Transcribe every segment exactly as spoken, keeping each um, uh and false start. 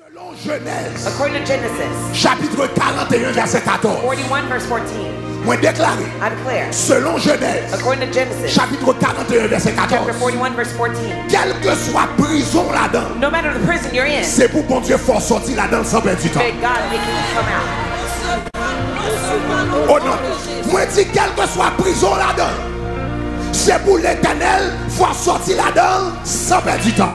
Selon Jenèz, According to Genesis chapit karant e yon, vèsè katòz, forty-one, verse fourteen, mwen deklare, I declare, selon Jenèz, according to Genesis chapit karant e yon, vèsè katòz, chapter forty-one, verse fourteen, kèlkeswa prizon w ladan, no matter the prison you're in, se pou Bondye fè w sòti ladan l san pèdi tan. May God make you come out. O non, mwen di, kèlkeswa prizon w ladan, se pou Letènèl fè w sòti ladan l san pèdi tan.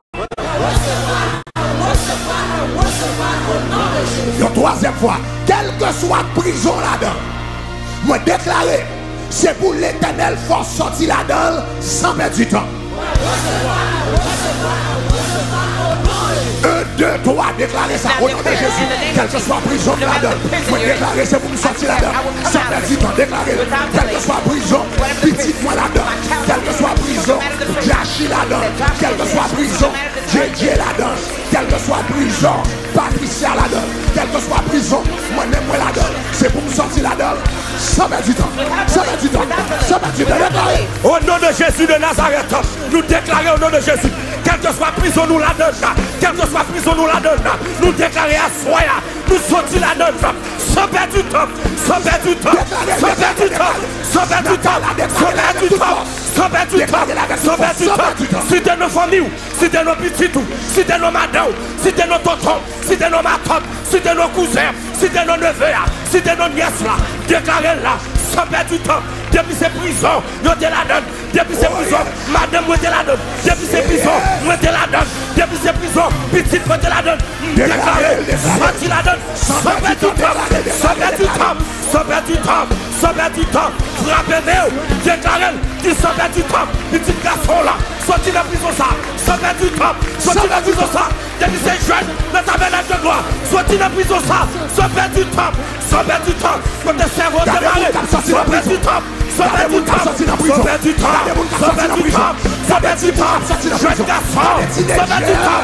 Yon twazyèm fwa, kèlkeswa prizon w ladan, mwen deklare, se pou Letènèl fè w sòti ladan l san pèdi tan. En, de, twa, deklare sa. O non de Jezi, kèlkeswa prizon m ladan, mwen deklare se pou m sòti ladan san pèdi tan. Deklare l. Kèlkeswa prizon pitit mwen ladan, kèlkeswa prizon Jachi ladan, kèlkeswa prizon Djedje ladan, kèlkeswa prizon Patricia ladan, kèlkeswa prizon mwen menm mwen ladan, se pou m sòti ladan l san pèdi tan, san pèdi tan, san pèdi tan. Deklare. O non de Jezi de Nazarèt, nou deklare o non de Jezi, kèlkeswa prizon nou ladan l la, kèlkeswa prizon nou ladan l la, nou deklare aswè a, nou sòti ladan l la, san pèdi tan, san pèdi tan, san pèdi tan, san pèdi tan, san pèdi tan, san pèdi tan, san pèdi tan. Si te nan fanmi w, si te nan pitit ou, si te nan madanm ou, si te nan tonton, si te nan matant, si te nan kouzen, si te nan neve a, si te nan nyès la, deklare l la, san pèdi tan, depi se prizon yo te ladan l, depi se prizon madanm mwen te ladan l, depi se prizon mwen te ladan l, depi se prizon pitit mwen te ladan l, m deklare sòti ladan l, san pèdi tan, san pèdi tan, san pèdi tan, san pèdi tan, frape men w, deklare l, di san pèdi tan, pitit gason w la, sòti nan prizon sa, san pèdi tan, sòti nan prizon sa, depi se jèn nan tabènak de glwa, sòti nan prizon sa, san pèdi tan, san pèdi tan, kote sèvo te mare, san pèdi tan, san pèdi tan, san pèdi tan, san pèdi tan, san pèdi tan, jèn gason, san pèdi tan,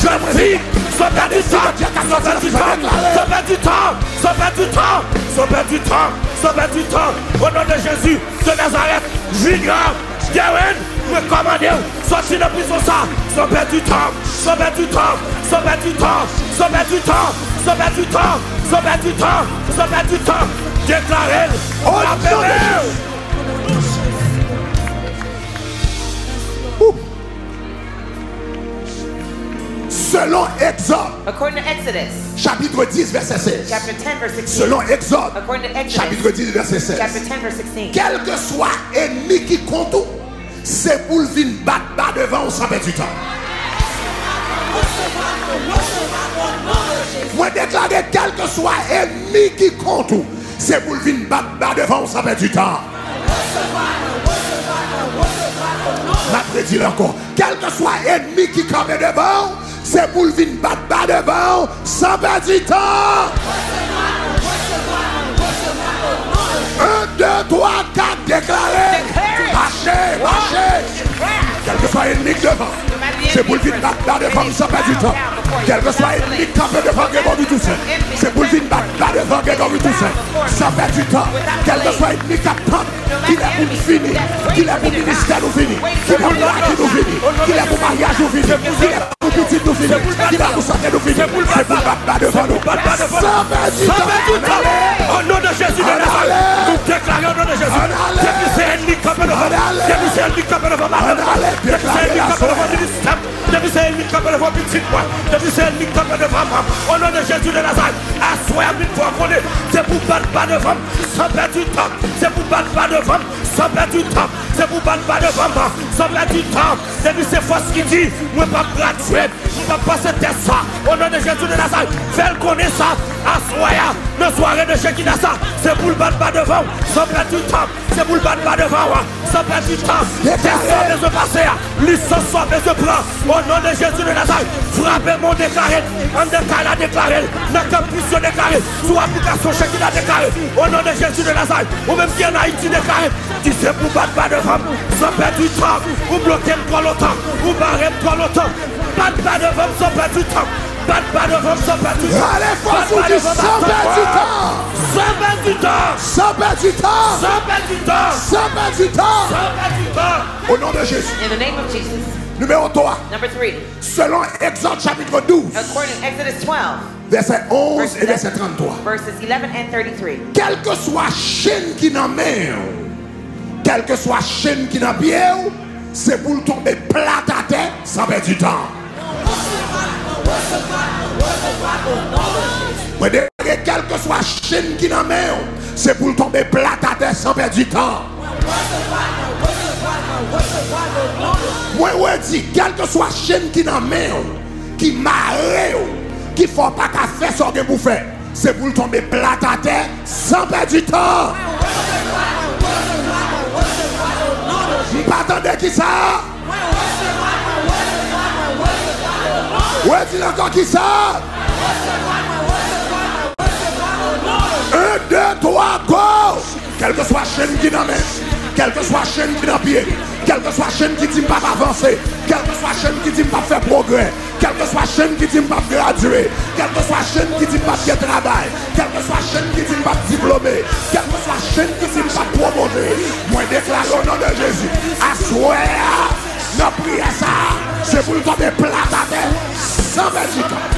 jèn fi, san pèdi tan, san pèdi tan, san pèdi tan, san pèdi tan, san pèdi tan, san pèdi tan, o non de Jezi de Nazarèt, Junior, Darren, mwen kòmande w, sòti nan prizon sa, san pèdi tan, san pèdi tan, san pèdi tan, san pèdi tan, san pèdi tan, san pèdi tan, san pèdi tan, deklare l, o non de Jezi. Selon Egzòd, According to Exodus, chapit dis, vèsè sèz. Chapter ten, verse sixteen. Selon Egzòd, According to Exodus, chapit dis, vèsè sèz. Chapter ten, verse sixteen. Kèlkeswa ènmi ki kont ou, se pou l vin bat ba devan w san pèdi tan. Mwen deklare, kèlkeswa ènmi ki kont ou, se pou l vin bat ba devan w san pèdi tan. M ap redi l ankò. Kèlkeswa ènmi ki kanpe devan w, se pou l vin bat ba devan w san pèdi tan. En, de, twa, kat, deklare. Mache, mache. Kèlkeswa ènmi k devan, se pou l vin bat ba devan m san pèdi tan. Kèlkeswa ènmi k kanpe devan Gregory Toussaint, se pou l vin bat ba devan Gregory Toussaint san pèdi tan. Kèlkeswa ènmi k ap tann kilè pou n fini, kilè pou ministè nou fini, kilè pou laki nou fini, kilè pou maryaj nou fini, kilè pou pitit nou fini, kilè pou sante nou fini, se pou l bat ba devan nou. San pèdi tan. O non de Jezi de Nazarèt, nou deklare o non de Jezi. Depi se ènmi k kanpe devan, depi se ènmi k kanpe devan madanm, depi se ènmi k kanpe devan ministè m, depi se ènmi k kanpe devan pitit mwen, depi se ènmi k kanpe devan mwen, o non de Jezi de Nazarèt, aswè a vin fè w konnen, se pou bat ba devan m san pèdi tan, se pou bat ba devan m san pèdi tan, se pou bat ba devan m san pèdi tan, depi se fòs ki di mwen p ap gradye, m p ap pase tès sa, o non de Jezi de Nazarèt, fè l konnen sa, aswè a, nan sware de Shekinah sa, se pou l bat ba devan w san pèdi tan. Se pou l bat ba devan w, san pèdi tan. Tès sa w bezwen pase a, lisans sa w bezwen pran, o non de Jezi de Nazarèt, frape men w deklare l. Anndan kay la deklare l, nan kanpis yo deklare l, sou aplikasyon Shekinah deklare l, o non de Jezi de Nazarèt, ou menm ki ann Ayiti deklare l, di se pou bat ba devan m san pèdi tan, ou bloke m twò lontan, ou bare m twò lontan, bat ba devan m san pèdi tan. Bat ba devan m san pèdi tan. Rale fòs ou di san pèdi tan. San pèdi tan. San pèdi tan. San pèdi tan. San pèdi tan. San pèdi tan. O non de Jezi. In the name of Jesus. Nimewo twa. Number three. Selon Egzòd chapit douz, according to Exodus twelve, vèsè onz e vèsè trannntwa. Verses eleven and thirty-three. Kèlkeswa chenn ki nan men w, kèlkeswa chenn ki nan pye w, se pou l tonbe plat atè san pèdi tan. Mwen deklare, kèlkeswa chenn ki nan men w, se pou l tonbe plat atè san pèdi tan. Mwen redi, kèlkeswa chenn ki nan men w, ki mare w, ki fè w pa ka fè sa w gen pou fè, se pou l tonbe plat atè san pèdi tan. M pa tande kisa. Redi l ankò, kisa? Un, deux, trois, go! Kèlkeswa chenn ki nan men, kèlkeswa chenn ki nan pye, kèlkeswa chenn ki di m p ap avanse, kèlkeswa chenn ki di m p ap fè pwogrè, kèlkeswa chenn ki di m p ap gradye, kèlkeswa chenn ki di m p ap gen travay, kèlkeswa chenn ki di m p ap diplome, kèlkeswa chenn ki di m p ap pwomote, mwen deklare o non de Jezi, aswè a, nan priyè sa a, se pou l tonbe plat atè san pèdi tan.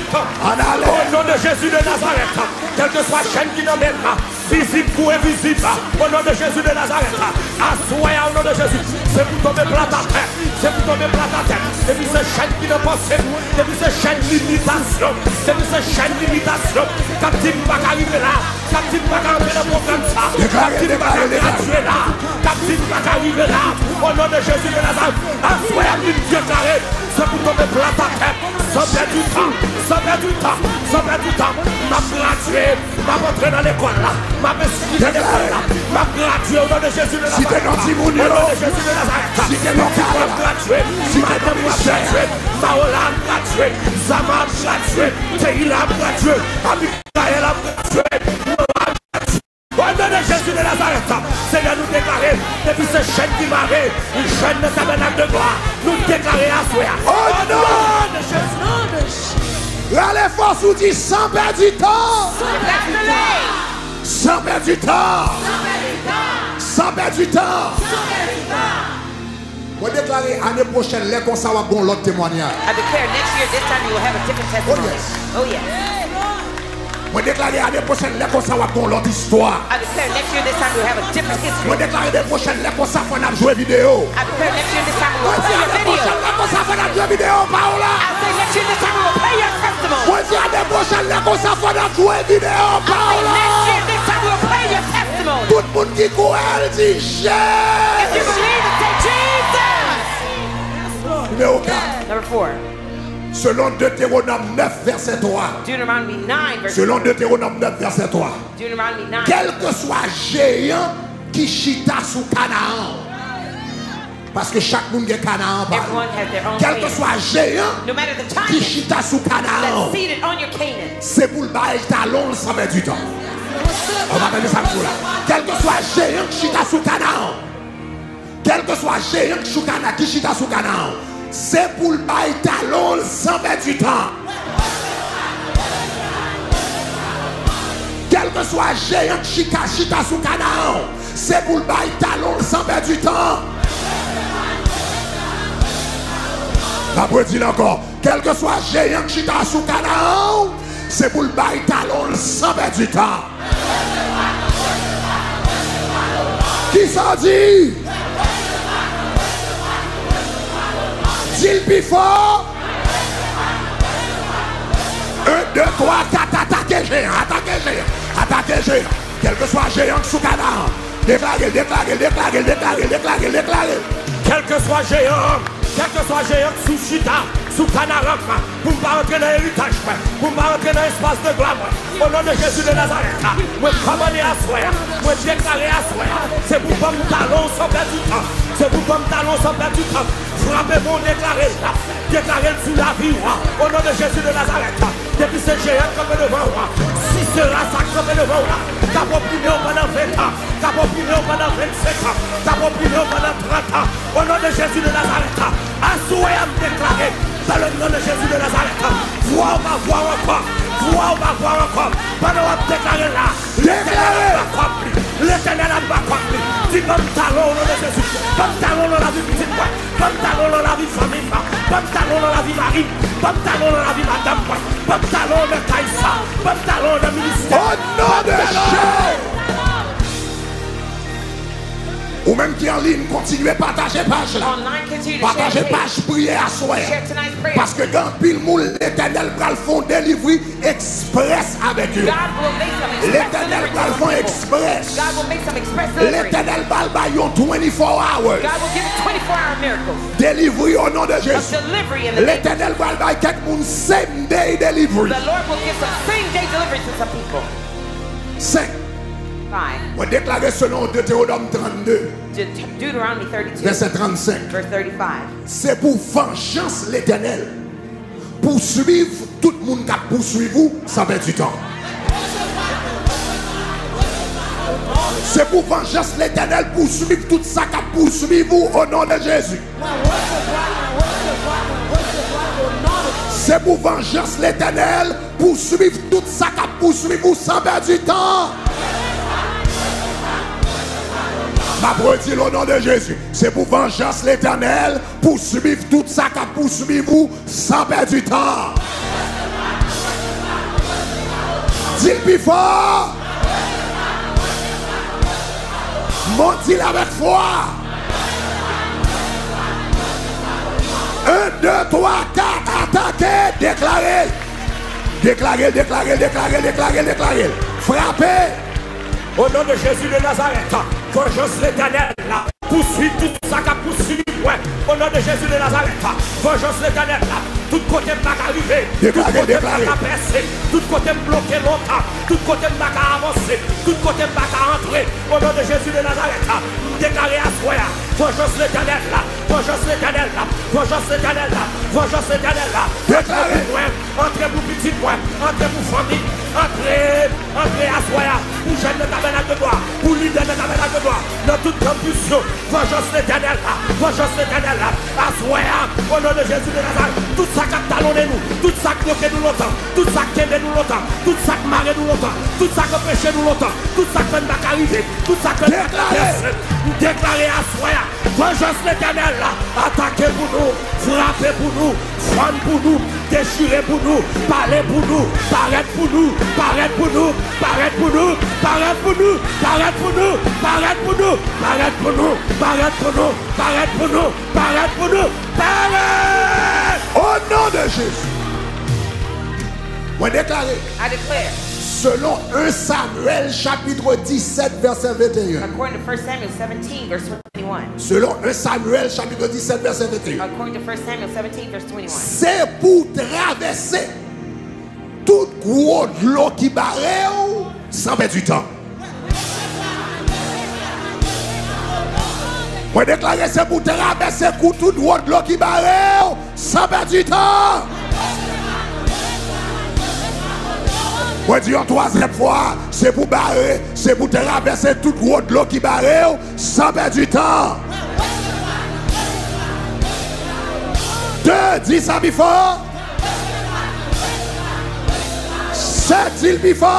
Ann ale. O non de Jezi de Nazarèt, kèlkeswa chenn ki nan men m, vizib kou envizib, o non de Jezi de Nazarèt, aswè a, o non de Jezi, se pou tonbe plat atè, se pou tonbe plat atè. Depi se chenn ki nan panse m, depi se chenn limitasyon, depi se chenn limitasyon k ap di m pa ka rive la, k ap di m pa ka antre nan pwogram sa, k ap di m pa ka gradye la, k ap di m pa ka rive la, o non de Jezi de Nazarèt, aswè a m vin deklare, se pou tonbe plat atè, san pèdi tan, san pèdi tan, san pèdi tan, m ap gradye. M ap antre nan lekòl la. M ap enskri nan lekòl la. M ap gradye o non de Jezi de Nazarèt. O non de Jezi de Nazarèt. Pitit mwen ap gradye. Madanm mwen ap gradye. Mawola ap gradye. Zama ap gradye. Teila ap gradye. Abigayèl ap gradye. Nora ap gradye. O non de Jezi de Nazarèt, Senyè, nou deklare, depi se chenn ki mare, jèn nan tabènak de glwa, nou deklare aswè a. O non de Jezi. Rale fòs ou di, san pèdi tan. San pèdi tan. San pèdi tan. San pèdi tan. Mwen deklare, ane pwochèn, lè konsa, w ap gen yon lòt temwanyaj. I declare next year, this time you will have a different testimony. Oh, yes. Oh, yes. Mwen deklare, ane pwochèn, lè konsa, w ap gen yon lòt istwa. I declare next year, this time you will have a different history. Mwen deklare, ane pwochèn, lè konsa, fò n ap jwe videyo. I declare next year, this time we will play your video. Mwen di, ane pwochèn, lè konsa, fò n ap jwe videyo pawòl la. I say next year, this time we will play your testimony. Mwen di, ane pwochèn, lè konsa, fò n ap jwe videyo pawòl la. I say next year, this time we will play your testimony. Tout moun ki kwè l di, Jezi. If you believe it, say, Jesus. Nimewo kat. Number four. Selon Detewonòm nèf, vèsè twa. Deuteronomy nine, verse Selon Detewonòm nèf, vèsè twa. Deuteronomy nine. Kèlkeswa jeyan ki chita sou Kanaan. Paske chak moun gen Kanaan pa yo. Everyone has their own Canaan. Kèlkeswa jeyan No matter the ki giant chita sou Kanaan, that's seated on your Canaan. Se pou l bay talon l san pèdi tan. Ou pa tande sa m di w la. Kèlkeswa jeyan ki chita sou Kanaan. Kèlkeswa jeyan ki chita, ki chita sou Kanaan, se pou l bay talon l san pèdi tan. Kèlkeswa jeyan ki chita, chita sou Kanaan, se pou l bay talon l san pèdi tan. M ap redi l ankò. Kèlkeswa jeyan k chita sou Kanaan, se pou l bay talon l san pèdi tan. Kisa w di? Di l pi fò. Un, deux, trois, quatre, atake jeyan, atake jeyan, atake jeyan. Kèlkeswa jeyan k sou Kanaan, deklare l, deklare l, deklare l. Kèlkeswa jeyan, kèlkeswa jeyan k sou chita sou Kanaan, pou m pa rantre nan eritaj mwen, pou m pa rantre nan espas de glwa mwen. O non de Jezi de Nazarèt, mwen kòmande aswè a, mwen deklare aswè a, se pou ban m talon san pèdi tan, se pou ban m talon san pèdi tan. Frape pou w deklare l, deklare l sou lavi w, o non de Jezi de Nazarèt. Depi se jeyan k kanpe devan w, Sisera sa k kanpe devan w la, k ap oprime w pandan ven tan, k ap oprime w pandan vennsenk an, k ap oprime w pandan trant an, o non de Jezi de Nazarèt, aswè a m deklare, dans le nom de Jésus de Nazareth, vwa w pa vwa w ankò, vwa w pa vwa w ankò, pandan w ap deklare l la, deklare l pa kòb li. Letènèl ap ba kòb li. Di, "Ban m talon o non de Jezi. Ban m talon nan lavi pitit mwen. Ban m talon nan lavi fanmi m. Ban m talon nan lavi mari m. Ban m talon nan lavi madanm mwen. Ban m talon nan kay sa. Ban m talon nan ministè." O non de Jezi. Ou menm ki an liy, kontinye pataje paj la. Online, continue to share the page. Pataje paj priyè aswè a. Share tonight's prayer. Paske gen anpil moun Letènèl pral fè yon delivri eksprès avèk yo. God will make some express deliverance for people. Letènèl pral fè yon eksprès. God will make some express delivery. Letènèl pral bay yon twenty-four hours. God will give a twenty-four hour miracle. Delivri o non de Jezi. Of delivery in the name of Jesus. Letènèl pral bay kèk moun same day delivery. The Lord will give some same day deliverance to some people. Senk. Five. Mwen deklare selon Detewonòm trannde, De-, Deuteronomy thirty-two, vèsè trannsenk, verse thirty-five. Se pou vanjans Letènèl pouswiv tout moun k ap pouswiv ou san pèdi tan. Se pou vanjans Letènèl pouswiv tout sa k ap pouswiv ou o non de Jezi. Se pou vanjans Letènèl pouswiv tout sa k ap pouswiv ou san pèdi tan. M ap redi l o non de Jezi. Se pou vanjans Letènèl pouswiv tout sa k ap pouswiv ou san pèdi tan. Di l pi fò. Modi l avèk fwa. En, de, twa, kat, atake, deklare. Deklare, deklare, deklare, deklare, deklare. Frape. O non de Jezi de Nazarèt, vanjans Letènèl la pouswiv tout sa k ap pouswiv mwen. O non de Jezi de Nazarèt, vanjans Letènèl la, tout kote m pa ka rive, tout kote m pa ka pèse, tout kote m bloke lontan, tout kote m pa ka avanse, tout kote m pa ka antre. O non de Jezi de Nazarèt, m deklare aswè a, vanjans Letènèl la, vanjans Letènèl la, vanjans Letènèl la, vanjans Letènèl la. Deklare. Antre pou mwen, antre pou pitit mwen, antre pou fanmi, antre, antre aswè a, pou jèn nan Tabènak de Glwa, pou lidè nan Tabènak de Glwa, nan tout kanpis yo, vanjans Letènèl la, vanjans Letènèl la, aswè a, o non de Jezi de Nazarèt, tout sa k ap talonnen nou, tout sa k bloke nou lontan, tout sa k kenbe nou lontan, tout sa k mare nou lontan, tout sa k anpeche nou lontan, tout sa k fè n pa ka rive, tout sa k fè n pa ka pèse, m deklare aswè a, vanjans Letènèl la, atake pou nou, frape pou nou, fann pou nou, dechire pou nou, pale pou nou, parèt pou nou, parèt pou nou, parèt pou nou, parèt pou nou, parèt pou nou, parèt pou nou, parèt pou nou, parèt pou nou, parèt pou nou, parèt pou nou, parèt! O non de Jezi, mwen deklare, I declare, selon en Samyèl chapit disèt, vèsè venteyen. According to First Samuel seventeen, verse twenty-one. Selon en Samyèl chapit disèt, vèsè venteyen. According to First Samuel seventeen, verse twenty-one. Se pou travèse tout gwo dlo ki bare w san pèdi tan. Mwen deklare se pou travèse kou tout dlo ki bare w san pèdi tan. Mwen di yon twazyèm fwa, se pou bare, se pou travèse tout gwo dlo ki bare w san pèdi tan. De, di sa pi fò. Sèt, di l pi fò.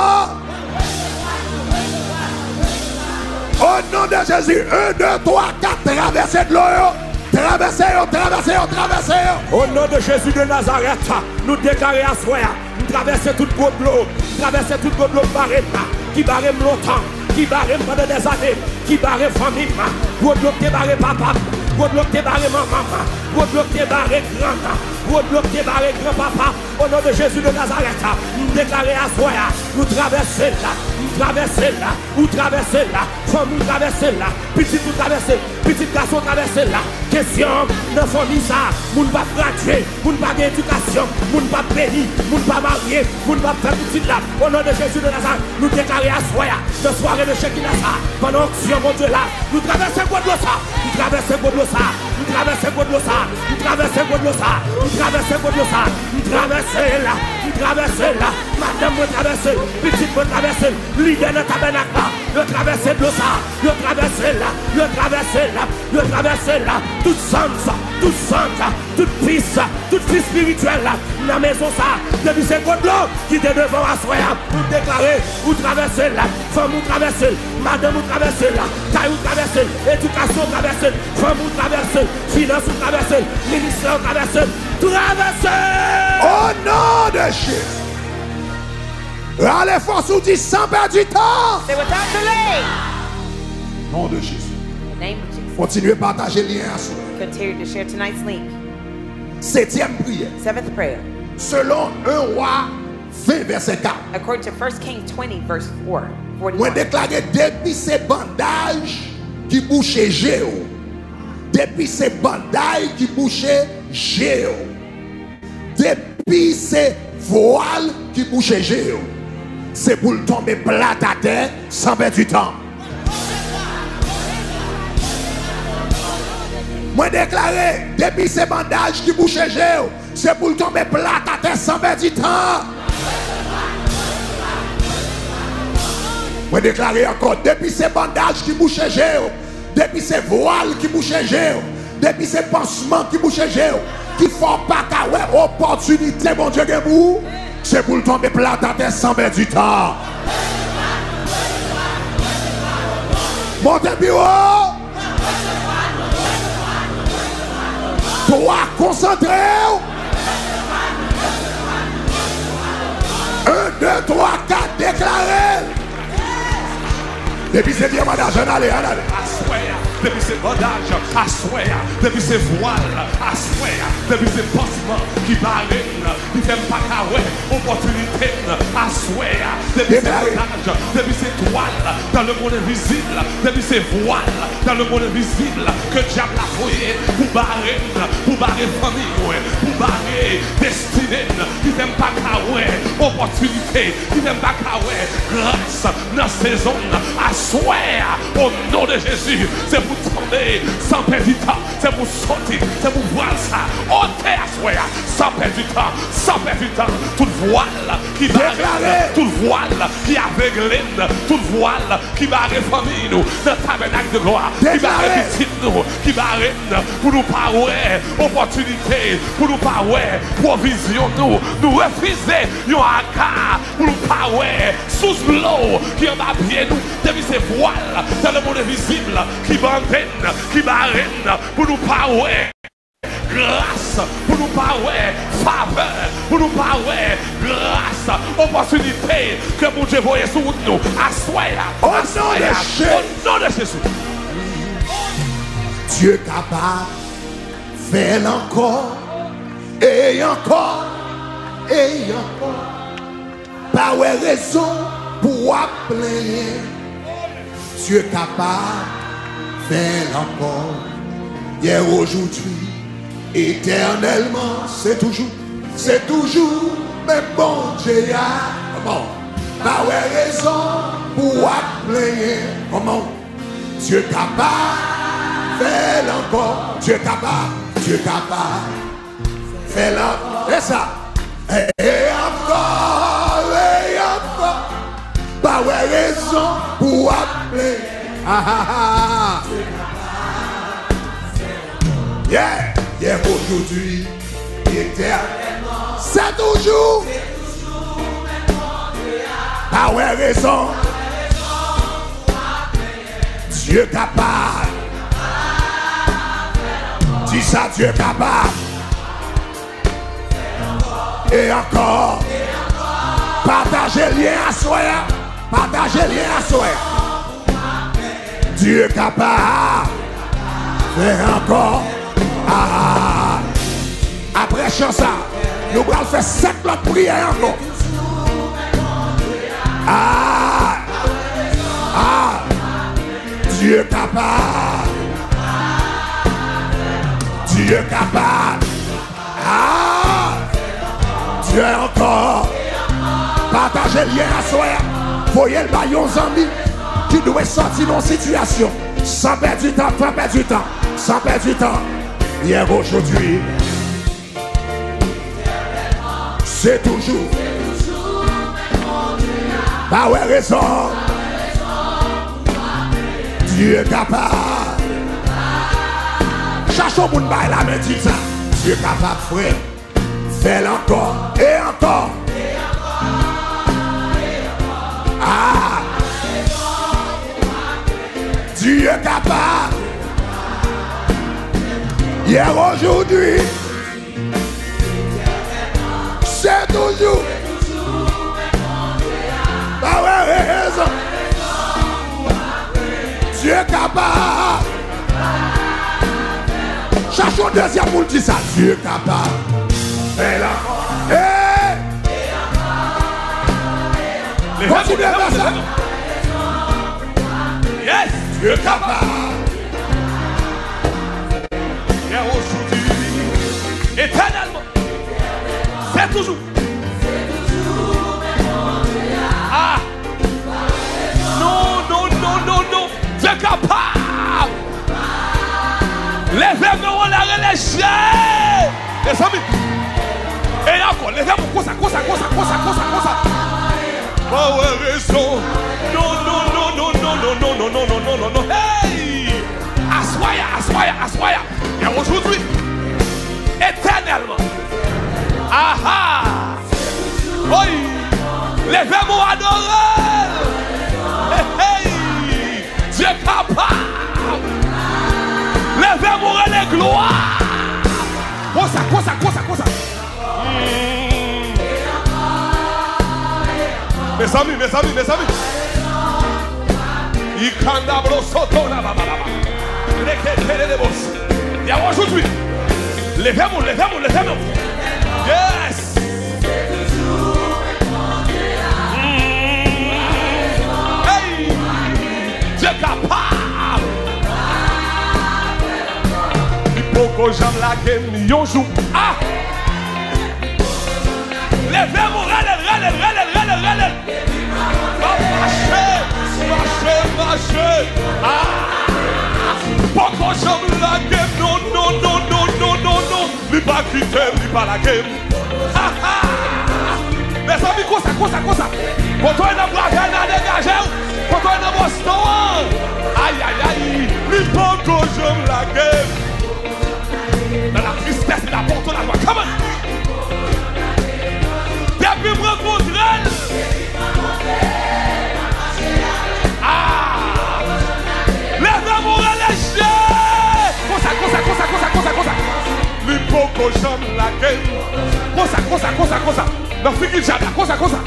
O non de Jezi, en, de, twa, kat, travèse dlo yo. Travèse yo, travèse yo, travèse yo. O non de Jezi de Nazarèt, nou deklare aswè a, m travèse tout gwo dlo, m travèse tout gwo dlo k bare m la, ki bare m lontan, ki bare m pandan dèzane, ki bare fanmi m, gwo dlo k te bare papa m, gwo dlo k te bare manman m, gwo dlo k te bare grann, gwo dlo k te bare granpapa m. O non de Jezi de Nazarèt, m deklare aswè a, nou travèse l la, m travèse l la, ou travèse l la, fanmi w travèse l la, pitit ou travèse l, pitit gason w travèse l la. Kesyon nan fanmi sa a, moun p ap gradye, moun pa gen edikasyon, moun p ap beni, moun pa marye, moun p ap fè pitit la. O non de Jezi de Nazarèt, nou deklare aswè a, nan sware de Chekina sa a, pandan onksyon Bondye la, nou travèse gwo dlo sa, nou travèse gwo dlo sa, nou travèse gwo dlo sa, nou travèse gwo dlo sa, nou travèse gwo dlo sa, nou travèse l la, nou travèse l la, m Madanm mwen travèse l, pitit mwen travèse l, lidè nan tabènak la, yo travèse dlo sa, yo travèse l, yo travèse l, yo travèse l. Tout sans, tout sans, tout pis, tout pis espirityèl nan mezon sa, depi se gwo dlo ki te devan w aswè a, ou deklare, ou travèse l, fanmi w travèse l, madanm ou travèse l, kay ou travèse l, edikasyon w travèse l, fanmi w travèse l, finans ou travèse l, ministè w travèse l, travèse l! Au nom de Jésus. Rale fòs ou di, sans pèdi tan. Say, "Without delay." Nom de Jésus. In the name of Jesus. Kontinye pataje lyen aswè. Continue to share tonight's link. Setyèm priyè. Seventh prayer. Selon en Wa ven vèsè kat. According to First Kings twenty, verse four, forty-one. Mwen deklare depi se bandaj ki bouche je w. Depi se bandaj ki bouche je w. Depi se vwal ki bouche je w, se pou l tonbe plat atè san pèdi tan. Mwen deklare, depi se bandaj ki bouche je w, se pou l tonbe plat atè san pèdi tan. Mwen deklare ankò, depi se bandaj ki bouche je w, depi se vwal ki bouche je w, depi se pansman ki bouche je w, ki fè w pa ka wè opòtinite Bondye gen pou ou, se pou l tonbe plat atè san pèdi tan. Monte pi wo. Twa, konsantre w. En, de, twa, kat, deklare l. Depi se vye bandaj, ann ale, ann ale. Aswè a, depi se bandaj, aswè a, depi se vwal, aswè a, depi se pansman ki bare m, ki fè m pa ka wè opòtinite m, aswè a, depi se bandaj, depi se twal dans le monde invisible, depi se vwal dans le monde invisible ke dyab la voye pou bare m, pou bare fanmi mwen, pou bare destine m, ki fè m pa ka wè opòtinite, ki fè m pa ka wè gras nan sezon m, aswè a, o non de Jezi, se pou tonbe san pèdi tan, se pou soti, se pou vwal sa ote aswè a, san pèdi tan, san pèdi tan, tout vwal ki bare m, tout vwal ki avegle m, tout vwal ki bare fanmi nou nan tabènak de glwa, ki bare pitit nou, ki bare n pou nou pa wè opòtinite, pou nou pa wè pwovizyon nou. Nou refize yon aka pou nou pa wè sous dlo ki anba pye nou. Depi se vwal dans le monde invisible ki bande n, ki bare n pou nou pa wè gras, pou nou pa wè favè, pou nou pa wè gras, opòtinite ke Bondye voye sou wout nou aswè a, aswè a, o non de Jezi. Dye kapab fè l ankò, e ankò, e ankò. Pa wè rezon pou w ap plenyen. Dye kapab fè l ankò. Yè, ojodi, etènèlman, se toujou, se toujou menm Bondye a. Kòman? Pa wè rezon pou w ap plenyen. Kòman? Dye kapab fè l ankò. Dye kapab, Dye kapab fè l ankò. E sa. E ankò, e ankò. Pa wè rezon pou w ap plenyen. Ah, ah, ah. Yeah, yeah, ojodi, etènèlman. Se toujou. Pa wè rezon. Dye kapab. Di sa, Dye kapab. E ankò. Pataje lyen aswè a. Pataje lyen aswè a. Dye kapab. Fè ankò. Ah. Apre chan sa, nou pral fè sèt lòt priyè ankò. Ah! Ah! Dye kapab! Dye kapab! Ah! Dye ankò! Pataje lyen aswè a. Voye l bay yon zanmi ki dwe sòti nan yon sitiyasyon. San pèdi tan, san pèdi tan, san pèdi tan. Yè, ojodi. Se toujou. Pa wè rezon. Dye kapab. Chache yon moun bay lamen, di l sa. Dye kapab, frè. Fè l ankò e ankò. Ah! Dye kapab. Yè, ojoudu, se toujou. Pa wè rezon. Dye kapab. Chache yon dezyèm moun di sa. Dye kapab. Fè l ankò. Hey! Kontinye fè sa. Yes! Dye kapab. Yè, ojoudu, etènèlman. Se toujou. Ah! Non, non, non, non, non. Dye kapab. Leve men w anlè, rele Jezi. Mezanmi. E ankò, leve men w konsa, konsa, konsa. Pa wè rezon. Non, non, non. Hey! Aswè a, aswè a, aswè a. Yè, ojoudu. Etènèlman. Aha! Oy! Leve men w adore l! Hey, hey! Dye kapab! Leve men w rele glwa! Konsa, konsa, konsa, konsa. Mm. Mezanmi, mezanmi, mezanmi. Ikanda brosoto la baba la. Leke tele de bos. Yè, ojoudu. Leve men w, leve men w, leve men w. Yes. Mm. Hey. Dye kapab. Li poko janm lage m yon jou. Ah! Leve men w, rele l, rele l, rele l, rele l, rele l. M ap mache, mache, mache. Ah! Poko janm lage m, non, non, non. Li pa kite m, li pa lage m. Ha, ha! Mezanmi, konsa, konsa, konsa. Kote w ye nan Bravè a, degaje w. Kote w ye nan Boston an. Ay, ay, ay. Li poko janm lage m. Dans la tristesse, il apporte la joie. Come on! Depi m rankontre l. Ah! Leve men w rele Jezi! Konsa, konsa, konsa. Li poko janm lage m. Konsa, konsa, konsa, konsa. Nan figi dyab la, konsa, konsa.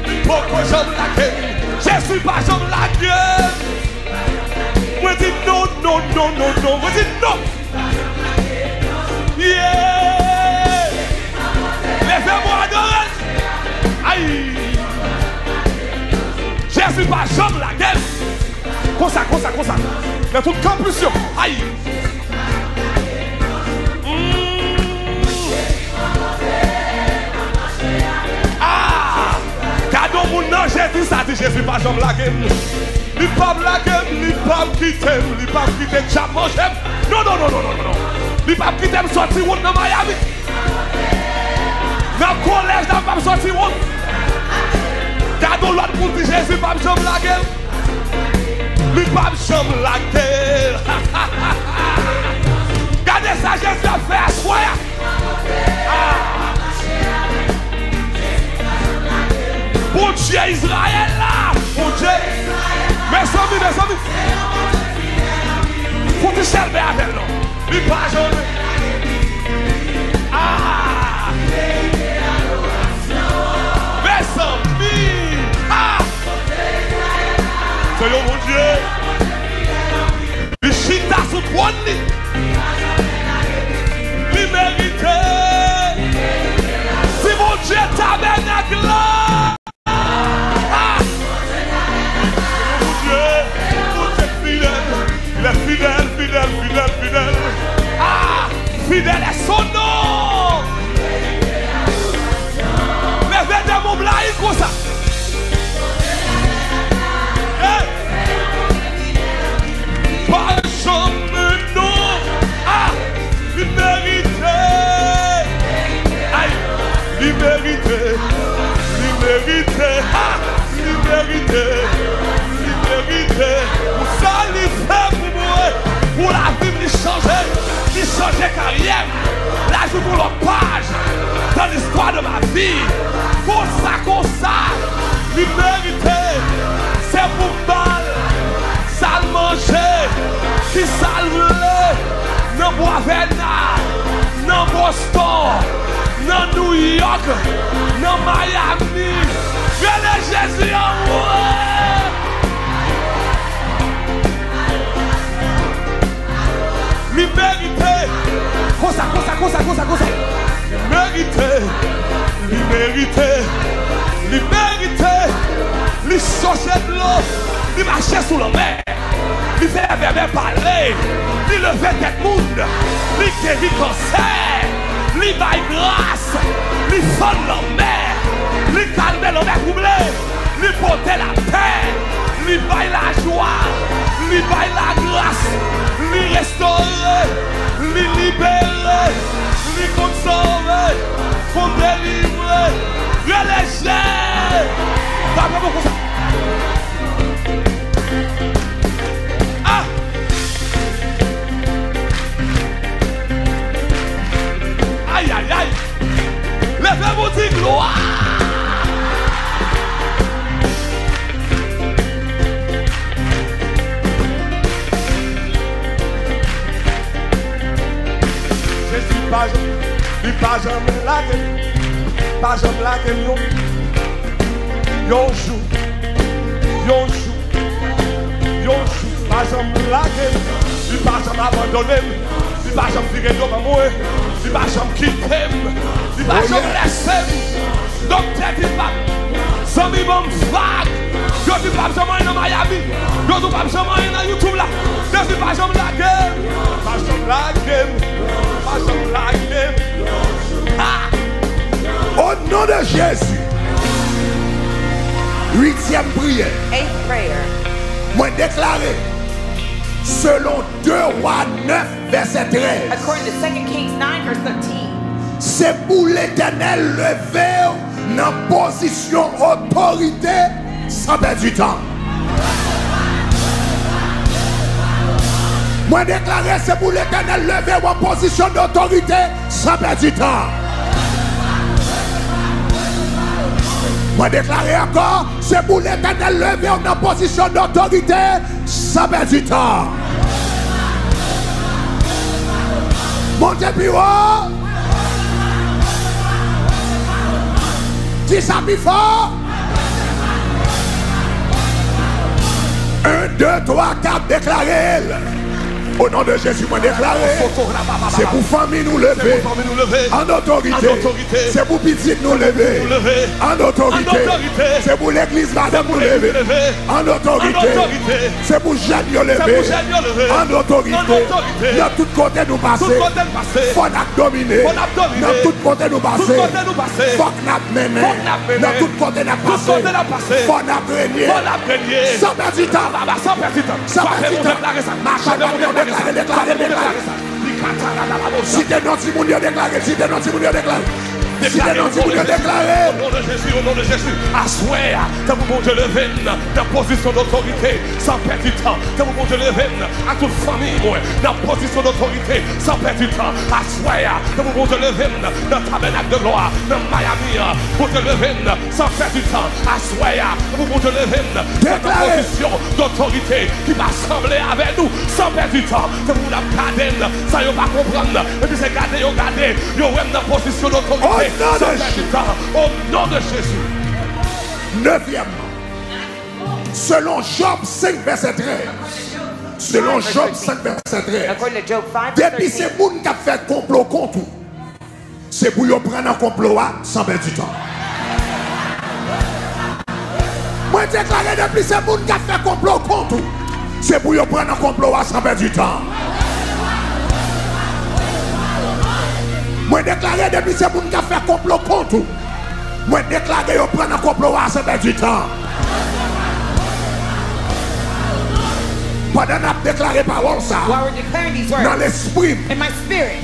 Li poko janm lage m. Jezi pa janm lage m. Mwen di non, non, non, non, non. Mwen di non. Yeah! Leve men w adore l. Ay! Jezi pa janm lage m. Konsa, konsa, konsa. Nan tout kanpis yo. Ay! Mm. Ah! Gade yon moun nan Jezi, sa di Jezi pa janm lage m. Li p ap lage m, li p ap kite m, li p ap kite dyab manje m. Non, non, non, non, non, non. Li p ap kite m sòti wont nan Miami. Nan kolèj la, m p ap sòti wont. Gade yon lòt moun di Jezi p ap janm lage l. Li p ap janm lage l. Gade sa Jezi ap fè aswè a. Ah! Bondye Izrayèl la! Bondye! Mezanmi, mezanmi! Fout ti chèlbè avè l non! Li pa janm. Ah! Mezanmi! Ah! Se yon Bondye! Li chita sou twòn li. Li merite. Si Bondye tabènak la. Ah! Bondye, Bondye fidèl. Il est fidèle, fidèle, fidèle, fidèle. Ah! Li merite, li merite, ha! Li merite, li merite. Pou sa li fè pou mwen, pou lavi m, li chanje, li chanje karyè m. L ajoute yon lòt paj dans l'histoire de ma vie. Konsa, konsa, li merite. Se pou m ba l sa l manje, kisa l vle, nan Bwavèna, nan Boston, nan New York, nan Miami. Rele Jezi anmwe! Li merite. Konsa, konsa, konsa, konsa, konsa. Li merite. Li merite. Li merite. Li chòche dlo. Li mache sou lanmè. Li fè vèvè pale. Li leve tèt moun. Li geri kansè. Li bay gras. Li fann lanmè. Li kalme lanmè twouble. Li pote lapè, li bay lajwa, li bay lagras, li restore, li libere, li konn sove, konn delivre. Rele Jezi! Frape pou konsa. Ah! Ayayay! Leve pou di glwa! Jezi pa janm, li pa janm lage m, pa janm lage m yon, yon jou, yon jou. Yon jou, li pa janm lage m, li pa janm abandone m, li pa janm vire do ban mwen, li pa janm kite m, li pa janm lèse m. Doktè di l p ap, zanmi ban m vag. Yo di l p ap janm anyen nan Miami. Yo di l p ap janm anyen nan YouTube la. Jezi pa janm lage m, pa janm lage m, pa janm lage m. Ha! O non de Jezi. Uityèm priyè. Eighth prayer. Mwen deklare, selon de Wa nèf, vèsè trèz, according to Second Kings nine, verse thirteen, se pou Letènèl leve w nan pozisyon otorite san pèdi tan. Mwen deklare, se pou Letènèl leve w an pozisyon dotorite san pèdi tan. Mwen deklare ankò, se pou Letènèl leve w nan pozisyon dotorite san pèdi tan. Monte pi wo. Di sa pi fò. Un, deux, trois, quatre, deklare l. O non de Jezi, mwen deklare, se pou fanmi nou leve an otorite. Se pou pitit nou leve an otorite. Se pou legliz madanm nou leve an otorite. Se pou jèn yo leve an otorite. Nan tout kote nou pase, fò n ap domine. Nan tout kote nou pase, fòk n ap mennen. Nan tout kote n ap pase, fò n ap renye. San pèdi tan. San pèdi tan. Mache, deklare, deklare, deklare. Site non timoun yo, deklare. Site non timoun yo, deklare. Site non timoun yo, deklare. O non de Jezi, o non de Jezi. Aswè a, tankou Bondye leve n nan pozisyon dotorite san pèdi tan. Tankou Bondye leve n ak tout fanmi mwen nan pozisyon dotorite san pèdi tan. Aswè a, tankou Bondye leve n nan Tabènak de Glwa, nan Miami an, Bondye leve n san pèdi tan. Aswè a, tankou Bondye leve n nan pozisyon dotorite ki pa sanble avè nou san pèdi tan. Tankou l ap gade n, san yo pa konprann, epi se gade yo gade, yo wè m nan pozisyon dotorite san pèdi tan. O non de Jezi. Nevyèmman, selon Jòb senk vèsè trèz, selon Jòb senk vèsè trèz, depi se moun k ap fè konplo kont ou, se pou yo pran nan konplo a san pèdi tan. Mwen deklare, depi se moun k ap fè konplo kont ou, se pou yo pran nan konplo a san pèdi tan. Mwen deklare, depi se moun k ap fè konplo kont ou, mwen deklare yo pran nan konplo a san pèdi tan. Pandan n ap deklare pawòl sa a, nan lespri m,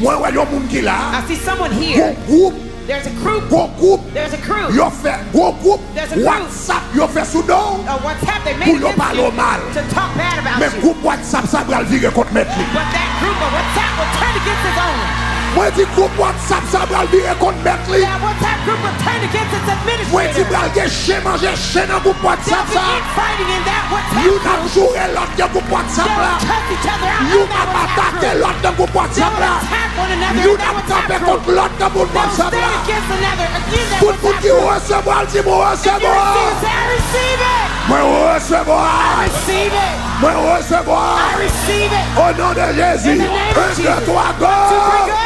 mwen wè yon moun ki la a, yon gwoup There's a group. Gwo gwoup. There's a group. Yo fè gwo gwoup. There's a group. WhatsApp yo fè sou do w. A WhatsApp they made against you to talk bad about you. Pou yo pale w mal. Men gwoup WhatsApp sa pral vire kont mèt li. But that group of WhatsApp will turn against its owner. Mwen di gwoup WhatsApp sa pral vire kont mèt li. That WhatsApp group will turn against its administrator. Mwen di pral gen chen manje chen nan gwoup WhatsApp sa. There'll be infighting in that WhatsApp group. Youn ap joure lòt nan gwoup WhatsApp la. They will cuss each other out in that WhatsApp group. Youn ap atake lòt nan gwoup WhatsApp la. They will attack one another in that WhatsApp group. Youn ap kanpe kont lòt nan gwoup WhatsApp la. They'll stand against another in that WhatsApp group. Tout moun ki resevwa l, di, "Mwen resevwa." If you receive, say, "I receive it." Mwen resevwa. I receive it. Mwen resevwa. I receive it. O non de Jezi. In the name of Jesus. Un, deux, trois, go! Two, three, go!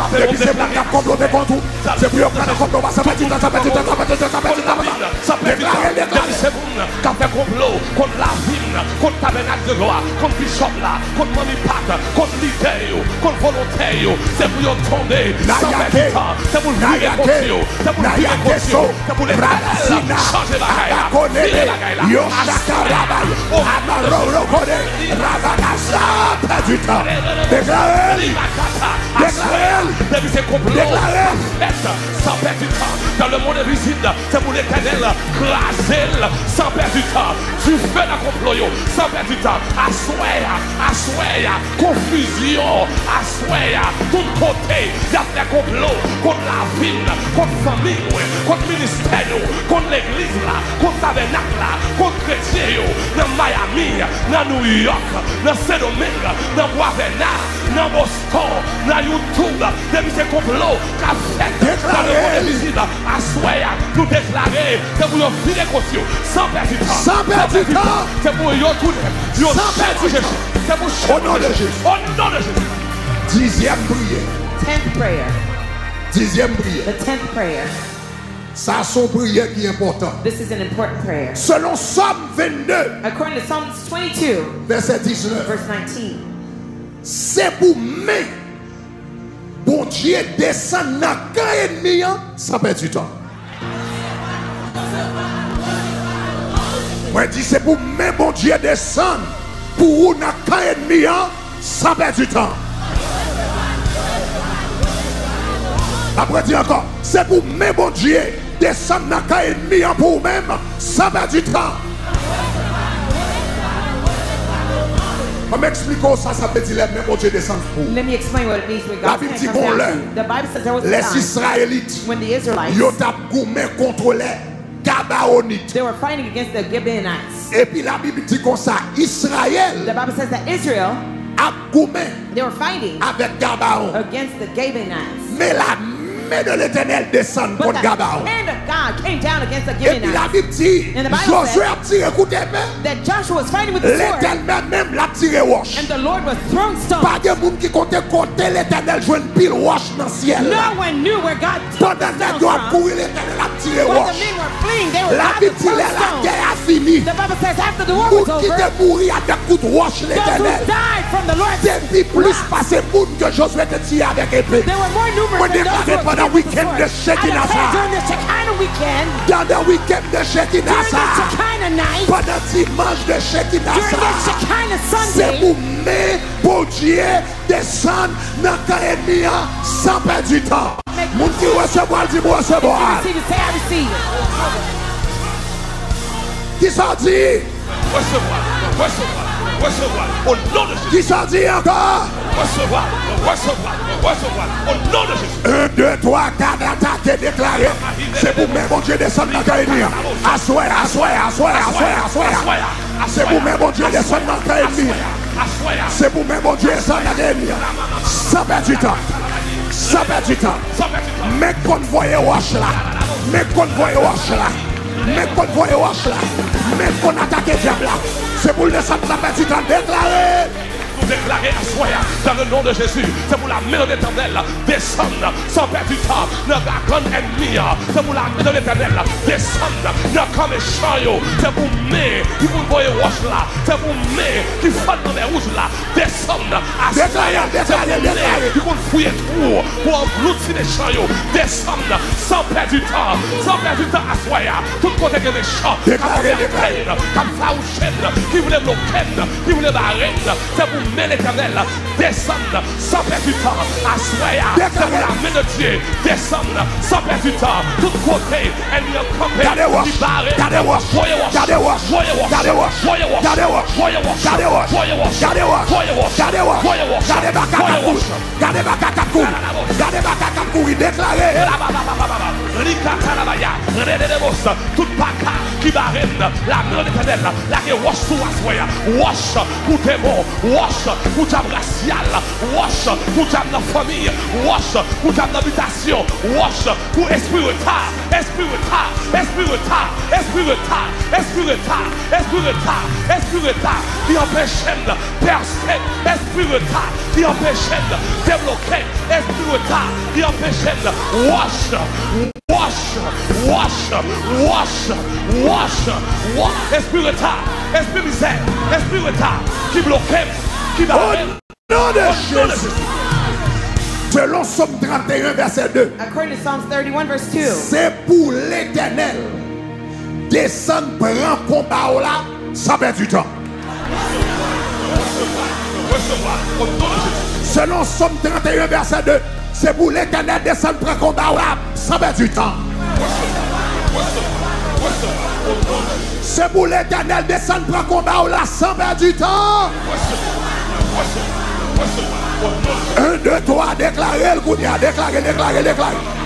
Depi se moun k ap konplote kont ou, se pou yo pran nan konplo, sa pèdi tan, sa pèdi tan, sa pèdi tan, sa pèdi tan. Deklare, deklare. Depi se moun k ap fè konplo kont lavi m, kont tabènak de lwa, kont bishop la, kont manmi Pat, kont lidè yo, kont volontè yo, se pou yo tonbe san pèdi tan, se pou l vire kont yo, se pou l vire kont yo, se pou Letènèl chanje bagay la, vire bagay la. Yo chakarabay, amarorokode, rabanasa, pèdi tan. Deklare l. Deklare l. Depi se konplo k ap fèt san pèdi tan dans le monde invisible, se pou Letènèl kraze l san pèdi tan. Dife nan konplo yo san pèdi tan. Aswè a, aswè a, konfizyon. Aswè a, tout kote y ap fè konplo kont lavi m, kont fanmi mwen, kont ministè nou, kont legliz la, kont tabènak la, kont kretyen yo, nan Miami, nan New York, nan Sendomeng, nan Bwavèna, nan Boston, nan YouTube, depi se konplo k ap fèt nan lemonn envizib, aswè a, nou deklare, se pou yo vire kont yo, san pèdi tan. San pèdi tan. Se pou yo tounen, yo chanje, se pou chanje. O non de Jezi. O non de Jezi. Dizyèm priyè. Tenth prayer. Dizyèm priyè. The tenth prayer. Sa se yon priyè ki enpòtan. This is an important prayer. Selon Sòm vennde, According to Psalms twenty-two, vèsè diznèf, verse nineteen, se pou men Bondye desann nan kan ènmi an san pèdi tan. Mwen di, se pou men Bondye desann pou ou nan kan ènmi an san pèdi tan. M ap redi ankò, se pou men Bondye desann nan kan ènmi an pou ou menm, san pèdi tan. Ban m eksplike w sa sa vle di lè men Bondye desann pou ou. Let me explain what it means when God's hand comes down to you. Labib di gon lè, lè Izrayelit yo t ap goumen kont lè Gabaonit. They were fighting against the Gibeonites. Epi Labib di konsa, Izrayèl, the Bible says that Israel, ap goumen, they were fighting, avèk Gabaon, against the Gibeonites. Men la men de Letènèl desann kont Gabaon. But the hand of God came down against the Gibeonites. Epi Labib di, and the Bible says, Jozye ap tire kout epe, that Joshua was fighting with the sword, Letènèl menm l ap tire wòch. And the Lord was throwing stones. Pa gen moun ki konn te kote Letènèl jwenn pil wòch nan syèl la. No one knew where God took the stones from. Pandan nèg yo ap kouri, Letènèl ap tire wòch. While the men were fleeing, they were about to throw stones. Labib di lè lagè a fini, the Bible says after the war was over, moun ki te mouri avèk kout wòch Letènèl, those who died from the Lord's wrath, te pi plis pase moun ke Jozye te tiye avèk epe. They were more numerous than those who were killed with the sword. Mwen deklare pandan wikenn de Shekinah sa, I declare during this Shekinah weekend, pandan wikenn de Shekinah sa, during this Shekinah night, pandan dimanch de Shekinah sa, during this Shekinah Sunday, se pou men Bondye desann nan kan ènmi an san pèdi tan. Moun ki resevwa l, di, "Mwen resevwa l." If you receive it, say, "I receive it." Kisa w di? Resevwa, resevwa, resevwa, o non de Jezi. Kisa w di ankò? Resevwa, resevwa, resevwa, o non de Jezi. Un, deux, trois, quatre, atake, deklare. Se pou men Bondye desann nan kan ènmi an. Aswè, aswè, aswè, aswè, aswè. Se pou men Bondye desann nan kan ènmi an. Se pou men Bondye desann nan kan ènmi an. San pèdi tan. San pèdi tan. Men k konn voye wòch la. Men k konn voye wòch la. Men k konn voye wòch la. Men k konn atake dyab la. Se pou l desann san pèdi tan. Deklare. Nou deklare aswè a, dans le nom de Jésus, se pou la men de Letènèl desann san pèdi tan nan gagann ènmi an. Se pou la men de Letènèl desann nan kan mechan yo. Se pou men ki konn voye wòch la. Se pou men ki fann lanmè wouj la desann aswè a. Se pou men ki konn fouye twou pou anglouti mechan yo desann san pèdi pèdi tan, san pèdi tan aswè a. Tout kote gen mechan k ap fè m, k ap fawouche m, ki vle bloke m, ki vle bare m, se pou men Letènèl desann san pèdi tan aswè a. Se pou lame de Dye desann san pèdi tan. Tout kote ènmi an kanpe, li bare. Voye wòch, voye wòch, voye wòch, voye wòch, voye wòch, voye wòch, voye wòch, voye wòch, voye wòch, voye wòch. Gade makak ap kouri. Gade makak ap kouri. Deklare. Likatalabaya, rededebos, tout paka ki bare m, lame Letènèl lage wòch sou aswè a. Wòch pou demon, wòch pou dyab rasyal, wòch pou dyab nan fanmi, wòch pou dyab nan bitasyon, wòch pou espri reta, espri reta, espri reta, espri reta, espri reta, espri reta, espri reta, ki anpeche m pèse, espri reta, ki anpeche m debloke, espri reta, ki anpeche m wòch, wòch, wòch, wòch, wòch, wòch, espri reta, espri mizè, espri reta, ki bloke m, ki bare m. O non de Jezi. Selon Sòm trannteyen, vèsè de. According to Psalms thirty-one, verse two. Se pou Letènèl desann pran konba w la san pèdi tan. Selon Sòm trannteyen, vèsè de, se pou Letènèl desann pran konba w la san pèdi tan. Se pou Letènèl desann pran konba w la san pèdi tan. En, de, twa, deklare l kounye a. Deklare, deklare, deklare.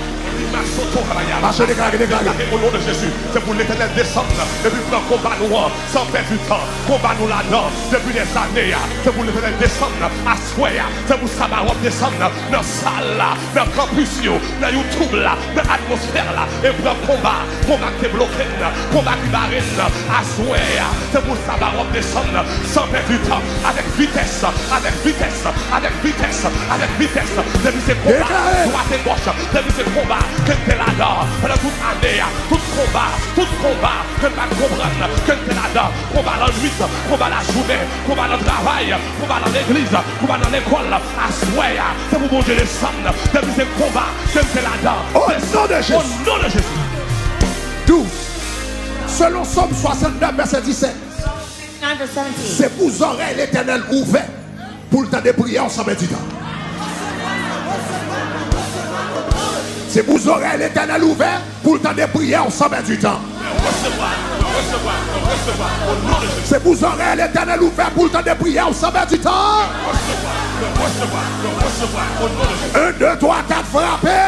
Mache, deklare, deklare. O non de Jezi, se pou Letènèl desann epi pran konba nou an san pèdi tan. Konba nou ladan depi dèzane a, se pou Letènèl desann aswè a. Se pou Sabaot desann nan sal la, nan kanpis yo, nan YouTube la, nan atmosfè la, e pran konba, konba ki te bloke n, konba ki bare n. Aswè a, se pou Sabaot desann san pèdi tan, avèk vitès, avèk vitès, avèk vitès, avèk vitès. Depi se konba dwat e gòch, depi se konba ke n te ladan pandan tout ane a, tout konba, tout konba ke n pa t konprann ke n te ladan, konba lannwit, konba lajounen, konba nan travay, konba nan legliz, konba nan lekòl, aswè a, se pou Bondye desann. Depi se konba ke n te ladan, o non de Jezi, o non de Jezi. Douz. Selon Sòm swasannnèf, vèsè disèt. Psalm sixty-nine, verse seventeen. Se pou zòrèy Letènèl ouvè pou l tande priyè w san pèdi tan. Se pou zòrèy Letènèl ouvè pou l tande priyè w san pèdi tan. Se pou zòrèy Letènèl ouvè pou l tande priyè w san pèdi tan. En, de, twa, kat, frape.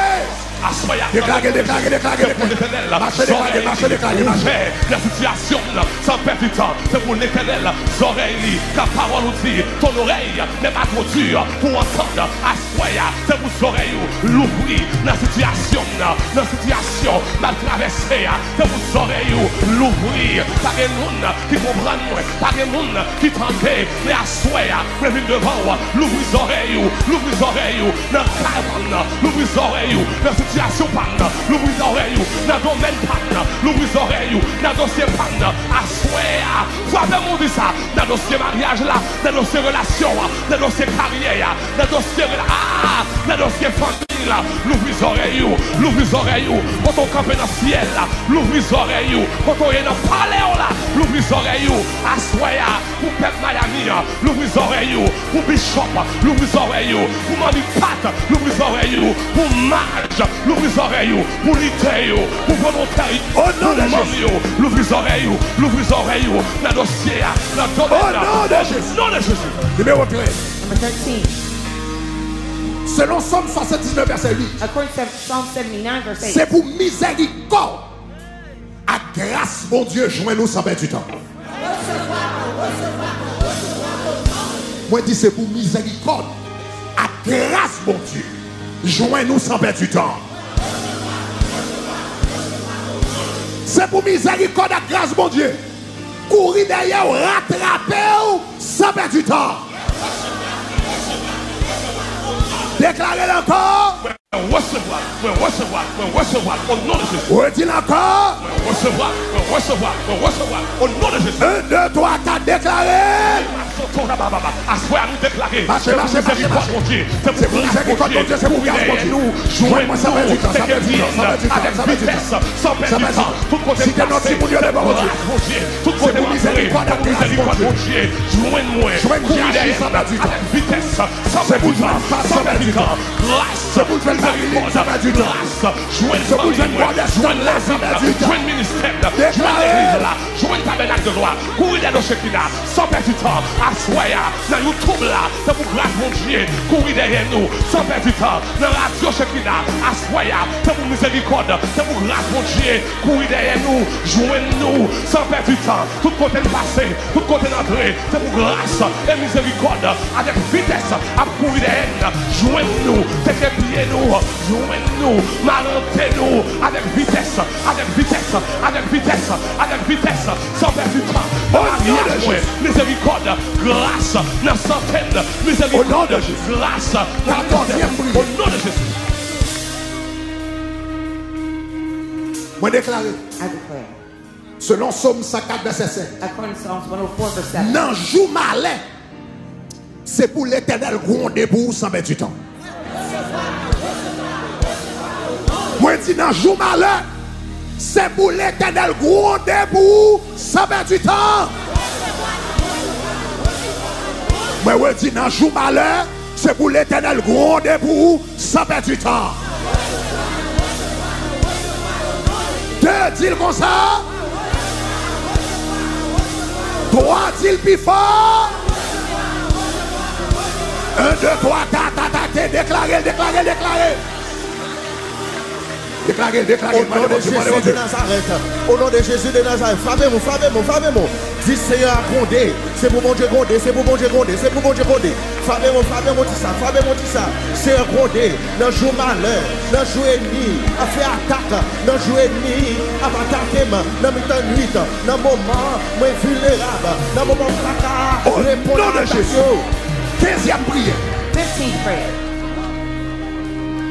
Deklare, deklare, deklare, deklare. Mache, deklare, mache, deklare, mache. Nan sitiyasyon m nan, san pèdi tan, se pou Letènèl, zòrèy li, kan pawòl ou di, ton oreille n'est pas trop dur pour entendre. Aswè a, se pou zòrèy ou louvri nan sitiyasyon m nan, nan sitiyasyon m ap travèse a. Se pou zòrèy ou louvri. Pa gen moun ki konprann mwen, pa gen moun ki tande, men aswè a, mwen vin devan w, louvri zòrèy ou, louvri zòrèy ou nan kay pa m nan, louvri zòrèy ou nan sitiyasyon pa m nan, louvri zòrèy ou nan domèn pa m nan, louvri zòrèy ou nan dosye pa m nan. Aswè a, frape moun di sa, nan dosye maryaj la, nan dosye relasyon an, nan dosye karyè a, nan dosye rela-, a, nan dosye fanmi la, louvri zòrèy ou, louvri zòrèy ou, kote w kanpe nan syèl la, louvri zòrèy ou, kote w ye nan palè w la, louvri zòrèy ou, aswè a, pou pèp Miami an, louvri zòrèy ou, pou Bishop, louvri zòrèy ou, pou Manmi Pat, louvri zòrèy ou, pou Maj, louvri zòrèy ou, pou lidè yo, pou volontè yo, pou manm yo, louvri zòrèy ou, louvri zòrèy ou, nan dosye a, nan domèn nan, o non de Jezi. Nimewo trèz. Number thirteen. Selon Sòm swasanndisnèf, vèsè uit. According to Psalm seventy-nine, verse eight. Se pou mizèrikòd ak gras Bondye jwenn ou san pèdi tan. Mwen di se pou mizèrikòd ak gras Bondye jwenn ou san pèdi tan. Se pou mizèrikòd ak gras Bondye kouri dèyè w, ratrape w san pèdi tan. Deklare l ankò. Mwen resevwa l, mwen resevwa l, mwen resevwa l, o non de Jezi. Redi l ankò. Mwen Resevwa, resevwa, resevwa. O non de Jezi. Un, deux, trois, quatre, deklare. Aswè a nou deklare, mache, se pou mache, mache, mizerikòd mache. Bondye, se pou gras Bondye, se pou gras Bondye. Kouri dèyè nou, jwenn nou, teke byen avèk vitès, san pèdi tan. Tout kote nou pase, se pou gras Bondye, tout kote nou antre, se pou mizerikòd Bondye, jwenn mwen, kouri dèyè avèk vitès, san pèdi tan, san pèdi tan. Gras, mizerikòd, gras, jwenn fanmi mwen, jwenn lavi m, jwenn ministè m, jwenn legliz la. Jwenn Tabènak de Glwa, kouri dèyè nou Chekina, san pèdi tan, aswè a, nan YouTube la, se pou gras Bondye, kouri dèyè nou, san pèdi tan, nan radyo Chekina, aswè a, se pou mizerikòd, se pou gras Bondye, kouri dèyè nou, jwenn nou, san pèdi tan, tout kote n pase, tout kote n antre, se pou gras e mizerikòd, avèk vitès, ap kouri dèyè n, jwenn nou, teke pye nou, jwenn nou, marante nou, avèk vitès, avèk vitès, avèk vitès, avèk vitès, san pèdi tan. Nan maryaj mwen, mizerikòd, gras, nan sante m, mizerikòd, gras, nan ministè m. O non de Jezi. Mwen deklare, I declare, selon Sòm san kat, vèsè sèt, according to Psalms one oh four, verse seven, nan jou malè, se pou Letènèl gwonde pou ou san pèdi tan. Mwen di, nan jou malè, se pou Letènèl gwonde pou ou san pèdi tan. Mwen redi, nan jou malè, se pou Letènèl gwonde pou ou san pèdi tan. De, di l konsa. Twa, di l pi fò. Un, de, twa, ta, ta, ta, te, deklare l, deklare l, deklare l. Deklare l, deklare l, mande Bondye, mande Bondye. O non de Jezi de Nazarèt, o non de Jezi de Nazarèt, frape moun, frape moun, frape moun. Di, Seyè a gwonde. Se pou Bondye gwonde, se pou Bondye gwonde, se pou Bondye gwonde. Frape moun, frape moun, di sa, frape moun, di sa. Seyè gwonde nan jou malè, nan jou ènmi ap fè atak, nan jou ènmi ap atake m, nan mitan nwit, nan moman mwen vilnerab, nan moman m pa ka reponn a atak yo. O non de Jezi. Kenzyèm priyè. Fifteenth prayer.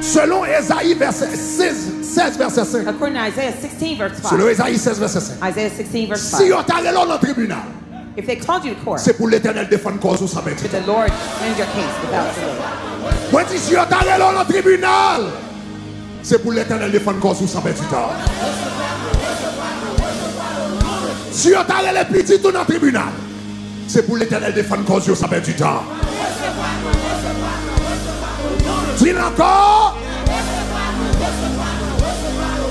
Selon Ezayi vèsè sèz, sèz vèsè senk. According to Isaiah sixteen, verse five. Selon Ezayi sèz vèsè senk. Isaiah sixteen, verse five. Si yo ta rele w nan tribinal, if they called you to court, se pou Letènèl defann kòz ou san pèdi tan. Should the Lord defend your case without delay? Mwen di, si yo ta rele w nan tribinal, se pou Letènèl defann kòz ou san pèdi tan. Si yo ta rele pitit ou nan tribinal, se pou Letènèl defann kòz yo san pèdi tan. Di l ankò.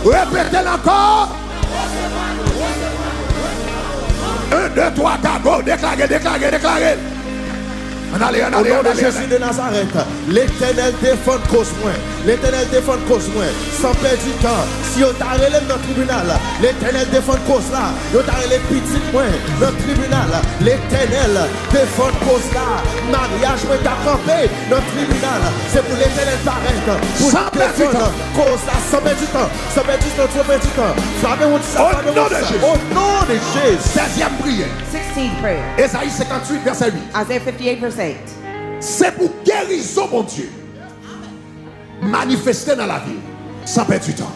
Repete l ankò. Un, de, twa, ta, go. Deklare, deklare, deklare. Ann ale, ann ale, ann ale, ann ale. O non de Jezi de Nazarèt, Letènèl defann kòz mwen. Letènèl defann kòz mwen san pèdi tan. Si yo ta rele m nan tribinal, Letènèl defann kòz la. Yo ta rele pitit mwen nan tribinal, Letènèl defann kòz la. Maryaj mwen ta kanpe nan tribinal, se pou Letènèl parèt pou l defann kòz la san pèdi tan, san pèdi tan, san pèdi tan. Frape moun di sa, frape moun di sa. O non de Jezi. Sèzyèm priyè. Sixteenth prayer. Ezayi senkantuit, vèsè uit. Isaiah fifty-eight, verse eight. Se pou gerizon Bondye manifeste nan lavi w san pèdi tan.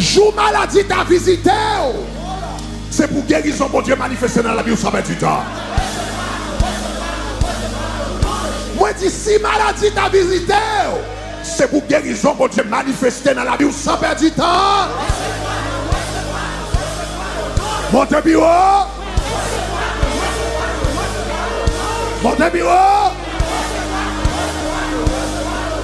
Jou maladi ta vizite w, se pou gerizon Bondye manifeste nan lavi w san pèdi tan. Mwen di, si maladi ta vizite w, se pou gerizon Bondye manifeste nan lavi w san pèdi tan. Monte pi wo. Monte pi wo.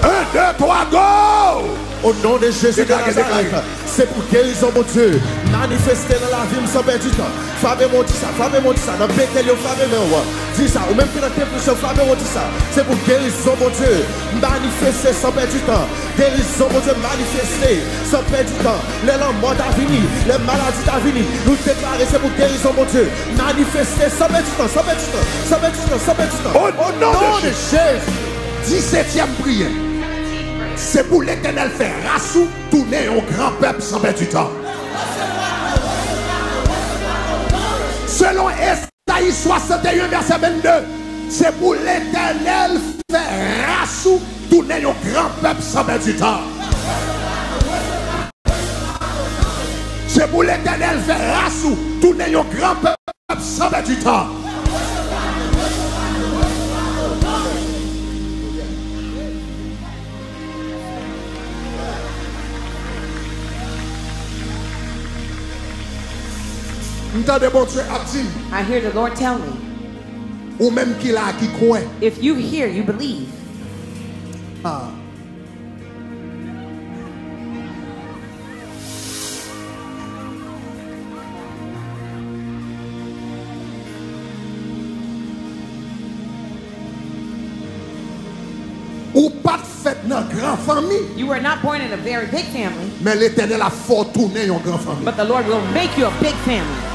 Un, de, twa, go! O non de Jezi de Nazarèt, se pou gerizon Bondye manifeste nan lavi m san pèdi tan. Frape men w di sa, frape men w di sa. Nan Betèl yo frape men w. Di sa, ou menm ki nan depresyon, frape men w di sa. Se pou gerizon Bondye manifeste san pèdi tan. Gerizon Bondye manifeste san pèdi tan. Lè lanmò ta vini, lè maladi ta vini, nou deklare se pou gerizon Bondye manifeste san pèdi tan, san pèdi tan, san pèdi tan, san pèdi tan. O non de Jezi. Disetyèm priyè. Se pou Letènèl fè ras ou tounen yon gran pèp san pèdi tan. Selon Ezayi swasannteyen, vèsè vennde, se pou Letènèl fè ras ou tounen yon gran pèp san pèdi tan. Se pou Letènèl fè ras ou tounen yon gran pèp san pèdi tan. M tande Bondye ap di m, I hear the Lord tell me, ou menm ki la a ki kwè. If you hear, you believe. Ah. Ou pa t fèt nan gran fanmi. You were not born in a very big family, Men Letènèl ap fè w tounen yon gran fanmi. But the Lord will make you a big family.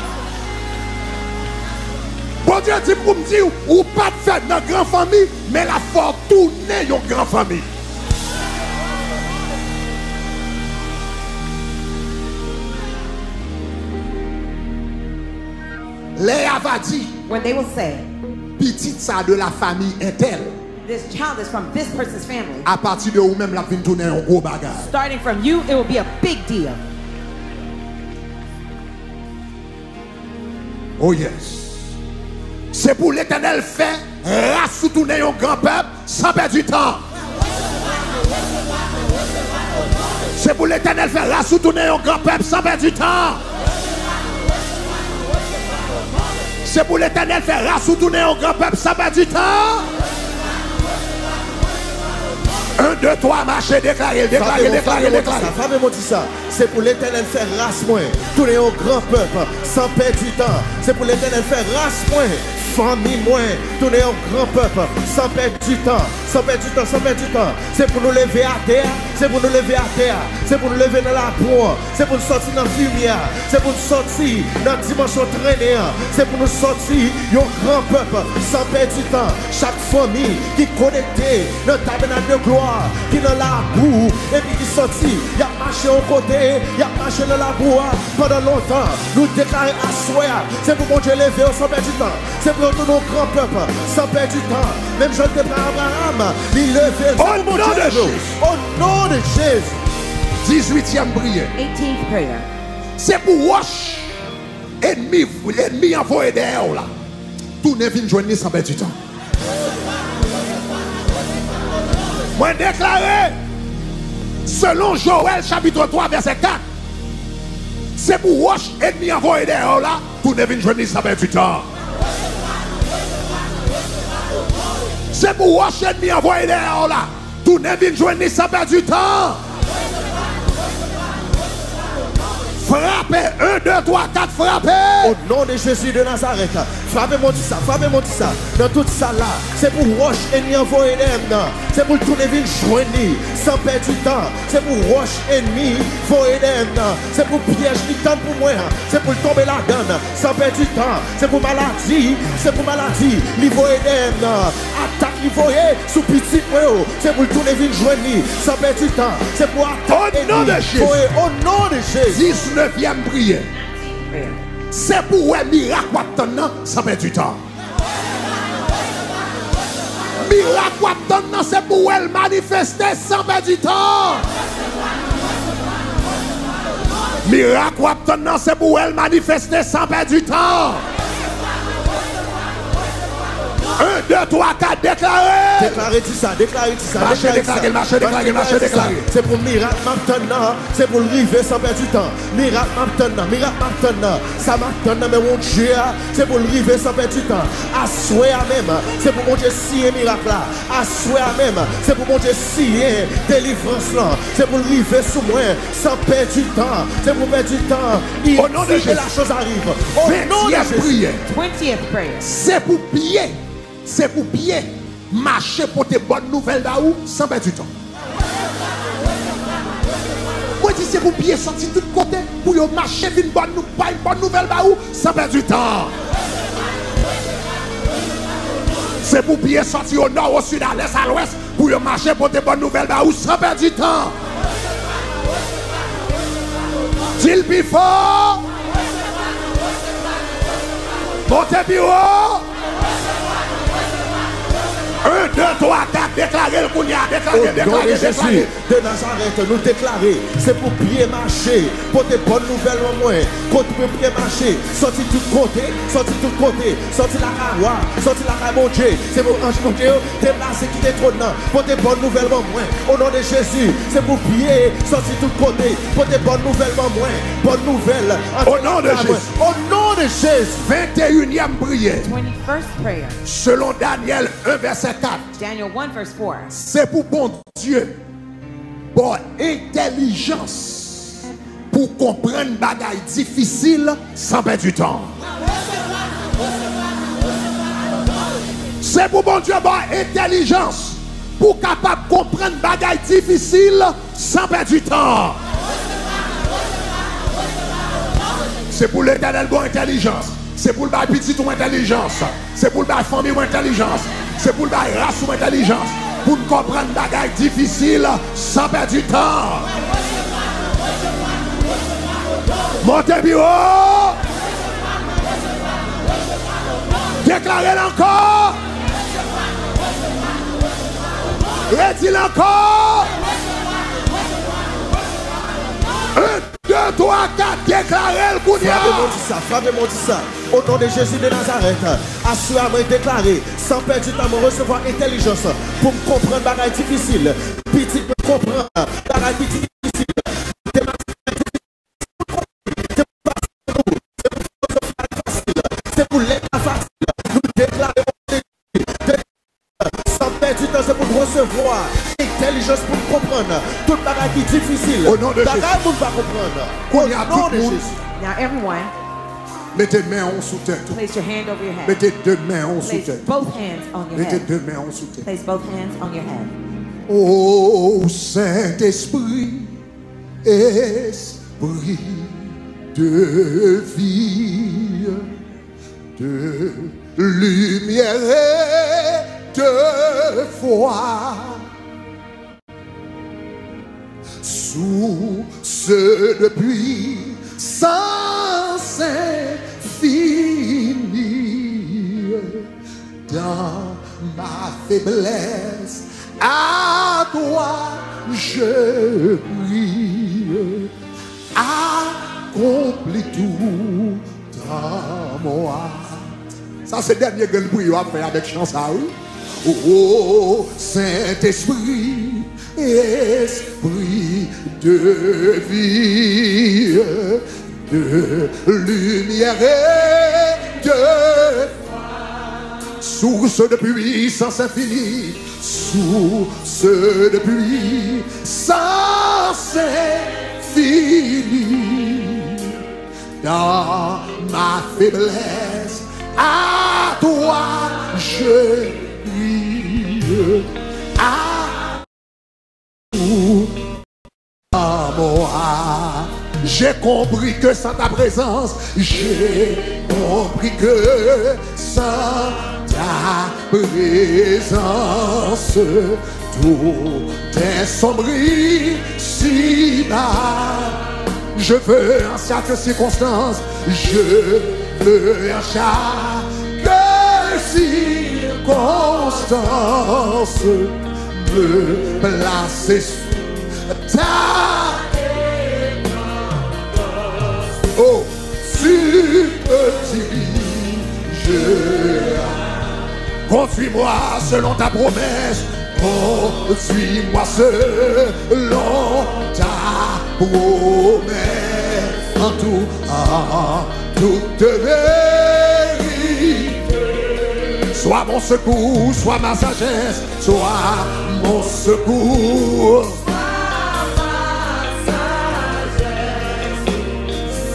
Bondye di m pou m di w, ou pa t fèt nan gran fanmi, men l ap fè w tounen yon gran fanmi. Lè y a va di, When they will say, pitit sa de la famille entèl. This child is from this person's family. Apati de ou menm, l ap vin tounen yon gwo bagay. Starting from you, it will be a big deal. Oh yes. Se pou Letènèl fè ras ou tounen yon gran pèp san pèdi tan. Se pou Letènèl fè ras ou tounen yon gran pèp san pèdi tan. Se pou Letènèl fè ras ou tounen yon gran pèp san pèdi tan. En, de, twa, mache, deklare l, deklare l, deklare l, deklare l. Frape yon ti sa, frape yon ti sa. Se pou Letènèl fè ras mwen tounen yon gran pèp san pèdi tan. Se pou Letènèl fè ras mwen, fanmi mwen, tounen yon gran pèp san pèdi tan, san pèdi tan, san pèdi tan. Se pou nou leve atè a, se pou nou leve atè a, se pou nou leve nan labou an, se pou nou sòti nan fimye a, se pou nou sòti nan dimansyon trennen an, se pou nou sòti yon gran pèp san pèdi tan. Chak fanmi ki konekte nan tabènak de glwa ki nan labou epi ki sòti, y ap mache yon kote, y ap mache nan labou a pandan lontan. Nou deklare aswè a, se pou Bondye leve yo san pèdi tan. Se pou yo tounen yon gran pèp san pèdi tan. Menm jan l te pran Abraram, li leve l. Se pou Bondye leve yo. O non de Jezi. Dizuityèm priyè. Eighteenth prayer. Se pou wòch enmi, enmi an voye dèyè w la, tounen vin jwenn li san pèdi tan. Mwen deklare, selon Jowèl chapit twa vèsè kat, se pou wòch enmi an voye dèyè w la, tounen vin jwenn li san pèdi tan. Se pou wòch enmi an voye dèyè w la, tounen vin jwenn li san pèdi tan. Frape, en, de, twa, kat, frape. O non de Jezi de Nazarèt, frape m yon ti sa, frape m yon ti sa. Nan tout sa la, se pou wòch enmi an voye dèyè m nan, se pou l tounen vin jwenn li san pèdi tan. Se pou wòch enmi voye dèyè m nan, se pou pyèj li tann pou mwen an, se pou l tonbe ladan l san pèdi tan. Se pou maladi, se pou maladi li voye dèyè m nan. Atak li voye sou pitit mwen yo, se pou l tounen vin jwenn li san pèdi tan. Se pou atak enmi voye, o non de Jezi. Diznèvyèm priyè. Se pou w wè mirak w ap tann nan san pèdi tan. Mirak w ap tann nan, se pou w wè l manifeste san pèdi tan. Mirak w ap tann nan, se pou w wè l manifeste san pèdi tan. En, de, twa, kat, deklare. Deklare ti sa, deklare ti sa, mache deklare l, mache deklare l, mache deklare l. Se pou mirak m ap tann nan, se pou l rive san pèdi tan. Mirak m ap tann nan, mirak m ap tann nan, sa m ap tann nan men Bondye a, se pou l rive san pèdi tan. Aswè a menm, se pou Bondye siyen mirak la. Aswè a menm, se pou Bondye siyen delivrans lan. Se pou l rive sou mwen san pèdi tan. Se pou pèdi tan. O non de Jezi. Et la chose arrive. O non de Jezi. Twentieth prayer. Se pou pye, se pou pye mache pote bòn nouvèl ba ou san pèdi tan. Mwen di se pou pye sòti tout kote, pou yo mache vin bòn nou, bay bòn nouvèl ba ou, san pèdi tan. Se pou pye sòti o nò, o sid, a lès, a lwès, pou yo mache pote bòn nouvèl ba ou, san pèdi tan. Di l pi fò. Monte pi wo. En, de, twa, kat, Deklare l kounye a, deklare, deklare, deklare. O non de Jezi de Nazarèt, nou deklare, se pou byen mache, pote bòn nouvèl ban mwen, kote pou byen mache, sòti tout kote, sòti tout kote, sòti lakay wa, sòti lakay Bondye, se pou anj Bondye yo deplase kite twòn nan, pote bòn nouvèl ban mwen, o non de Jezi, se pou byen sòti tout kote, pote bòn nouvèl ban mwen, bòn nouvèl antre lakay mwen, o non de Jezi. Venteyinyèm priyè. Twenty-first prayer. Selon Danyèl en vèsè kat. Daniel one verse four. Se pou Bondye ba w entèlijans pou w konprann bagay difisil san pèdi tan. Se pou Bondye ba w entèlijans pou w kapab konprann bagay difisil san pèdi tan. Se pou Letènèl ba w entèlijans. Se pou l bay pitit ou entèlijans. Se pou l bay fanmi w entèlijans. Se pou l bay ras ou entèlijans. Pou n konprann bagay difisil san pèdi tan. Monte pi wo. Deklare l ankò. Redi l ankò. En, de, twa, kat, deklare l kounye a. Frape mwen di sa, frape mwen di sa. O non de Jezi de Nazarèt, aswè a mwen deklare, san pèdi tan, mwen resevwa entèlijans pou m konprann bagay difisil. Pitit mwen konprann bagay ki difisil. Demastik bagay difisil. Se pou fasil, se pou lèt la fasil. Nou deklare o non de Jezi. San pèdi tan, se pou n resevwa entèlijans pou n konprann tout bagay ki difisil. O non de Jezi. Bagay moun pa konprann. Kounye a, tout moun, mete men w sou tèt ou. Place your hand over your head. Mete de men w sou tèt ou. Place both hands on your head. Mete de men w sou tèt ou. Place both hands on your head. O Sentespri, Espri de vi, de limyè e de fwa, source de puissance infinie, dans ma faiblesse, à toi je prie. Accomplis tout en moi. Sa se dènye grenn priyè w ap fè avèk chan sa, wi. O Sentespri, Espri de vi, de limyè e de source de puissance infinie, source de puissance infinie. Dans ma faiblesse, à toi je prie. À moi. J'ai compris que sans ta présence, j'ai compris que sans ta présence, tout est sombre ici-bas. Je veux en chaque circonstance, je veux en chaque circonstance me placer sous ta dépendance. Oh, tu me diriges. Conduis-moi selon ta promesse. Conduis-moi selon ta promesse. En tout, en toute vérité. Sois mon secours, sois ma sagesse, sois mon secours.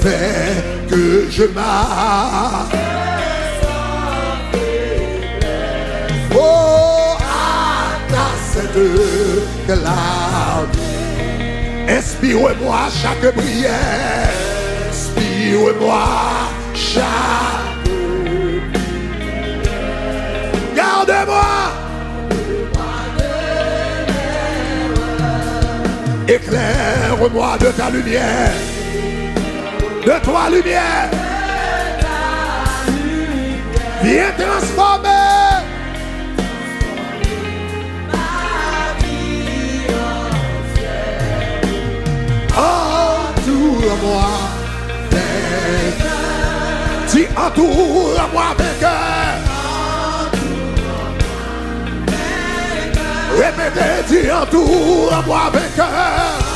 Fais que je marche. Oh, à ta sainte clarté. Inspire-moi chaque prière. Inspire-moi chaque prière. Garde-moi. Éclaire-moi de ta lumière. De toi lumière. Viens transformer. Entoure-moi vainqueur. Répétez, dis, entoure-moi vainqueur.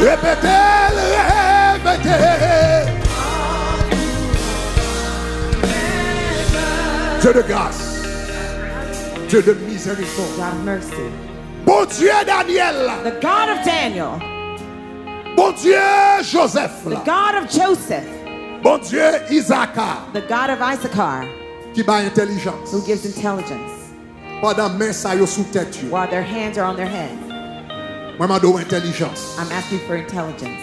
Répétez, répétez. Dieu de grâce. Dieu de miséricorde. God of mercy. Bondye Daniel la. The God of Daniel. Bondye Joseph The la. God of Joseph. Bondye Izaka The God of Issachar. Ki bay entèlijans. Who gives intelligence. Pandan men sa yo sou tèt yo. While their hands are on their heads. Mwen mande w entèlijans. I'm asking for intelligence.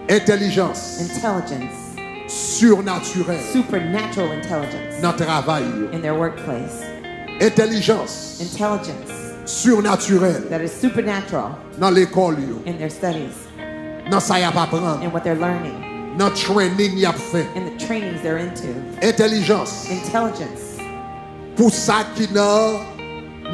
Entèlijans Intelligence. sirnatirèl Supernatural intelligence. Nan travay yo. In their workplace. Entèlijans Intelligence sirnatirèl that is supernatural Nan lekòl yo. In their studies. Nan sa y ap aprann. In what they're learning. Nan training y ap fè. In the trainings they're into. Entèlijans. Intelligence. Pou sa ki nan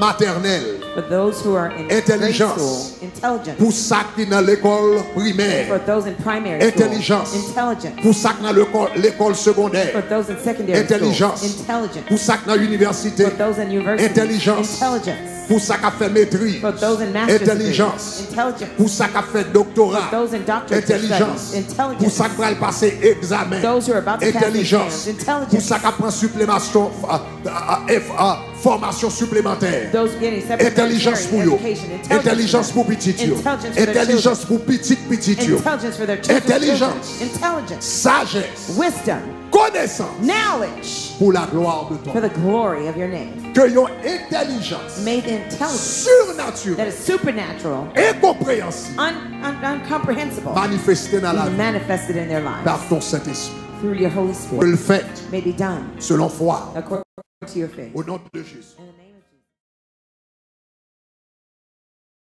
matènèl. For those who are in grade Entèlijans. School. Intelligence. Pou sa ki nan lekòl primè. For those in primary Entèlijans. School. Intelligence. Pou sa k nan lekòl, lekòl segondè. For those in secondary Entèlijans. School. Intelligence. Pou sa k nan inivèsite. For those in university. Entèlijans. Intelligence. Pou sa k ap fè metriz. For those in master's Entèlijans. Degree. Intelligence. Pou sa k ap fè doktora. For those in doctorate Entèlijans. Studies. Intelligence. Pou sa k pral pase egzamen. Those who are about to pass Entèlijans. Exams. Intelligence. Pou sa k ap pran siplemasyon, ah, ah, ah, ah, fòmasyon siplemantè. Those getting separate Entèlijans pou yo. Education. Intelligence. Entèlijans pou pitit yo. Intelligence for their Entèlijans children. Pou pitit pitit yo. Intelligence for their children. Entèlijans. Intelligence. Sajès. Wisdom. Konesans. Knowledge. Pour la gloire de ton For the glory of your name. Ke yon entèlijans May the intelligence sirnatirèl, that is supernatural, enkonpreyansib, un, un, incomprehensible, manifeste nan be lavi. Manifested in their lives Par ton Sentespri. Through your Holy Ke l Spirit. Fèt May be done selon fwa. According to your faith. Au nom de Jésus. In the name